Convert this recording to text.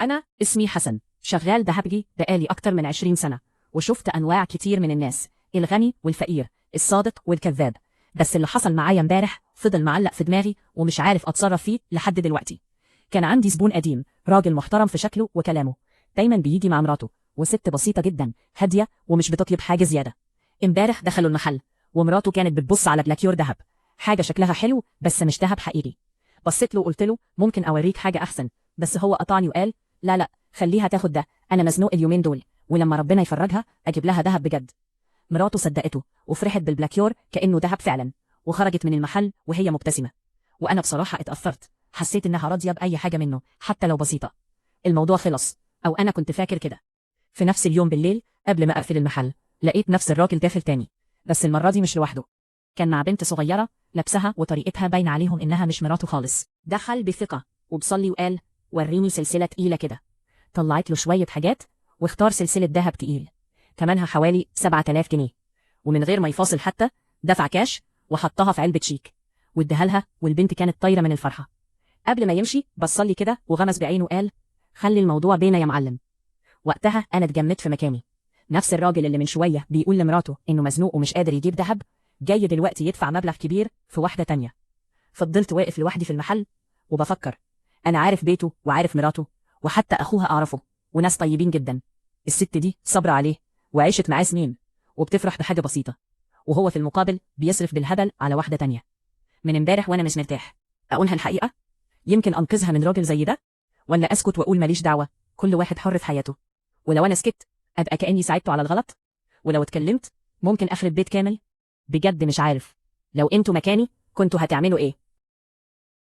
أنا اسمي حسن، شغال دهبجي بقالي أكتر من 20 سنة، وشفت أنواع كتير من الناس، الغني والفقير، الصادق والكذاب. بس اللي حصل معايا امبارح فضل معلق في دماغي ومش عارف أتصرف فيه لحد دلوقتي. كان عندي زبون قديم، راجل محترم في شكله وكلامه، دايما بيجي مع مراته، وست بسيطة جدا، هادية ومش بتطلب حاجة زيادة. امبارح دخلوا المحل ومراته كانت بتبص على بلاكيور دهب، حاجة شكلها حلو بس مش دهب حقيقي. بصيت له وقلت له ممكن أوريك حاجة أحسن، بس هو قطعني وقال لا لا، خليها تاخد ده، أنا مزنوق اليومين دول، ولما ربنا يفرجها أجيب لها دهب بجد. مراته صدقته وفرحت بالبلاكيور كأنه دهب فعلا، وخرجت من المحل وهي مبتسمة. وأنا بصراحة اتأثرت، حسيت إنها راضية بأي حاجة منه حتى لو بسيطة. الموضوع خلص، أو أنا كنت فاكر كده. في نفس اليوم بالليل قبل ما أقفل المحل لقيت نفس الراجل داخل تاني، بس المرة دي مش لوحده، كان مع بنت صغيرة، لبسها وطريقتها باين عليهم إنها مش مراته خالص. دخل بثقة وبصلي وقال وريني سلسلة تقيلة كده. طلعت له شوية حاجات واختار سلسلة دهب تقيل تمنها حوالي 7000 جنيه، ومن غير ما يفاصل حتى دفع كاش وحطها في علبة شيك واداها لها، والبنت كانت طايرة من الفرحة. قبل ما يمشي بصلي كده وغمز بعينه وقال خلي الموضوع بينا يا معلم. وقتها أنا اتجمدت في مكاني. نفس الراجل اللي من شوية بيقول لمراته إنه مزنوق ومش قادر يجيب دهب، جاي دلوقتي يدفع مبلغ كبير في واحدة تانية. فضلت واقف لوحدي في المحل وبفكر، أنا عارف بيته وعارف مراته وحتى أخوها أعرفه، وناس طيبين جدا. الست دي صبر عليه وعيشت معاه سنين وبتفرح بحاجة بسيطة، وهو في المقابل بيصرف بالهبل على واحدة تانية. من امبارح وأنا مش مرتاح. أقولها الحقيقة؟ يمكن أنقذها من راجل زي ده، ولا أسكت وأقول ماليش دعوة، كل واحد حر في حياته. ولو أنا سكت أبقى كأني ساعدته على الغلط، ولو اتكلمت ممكن أخرب بيت كامل. بجد مش عارف، لو انتوا مكاني كنتوا هتعملوا إيه؟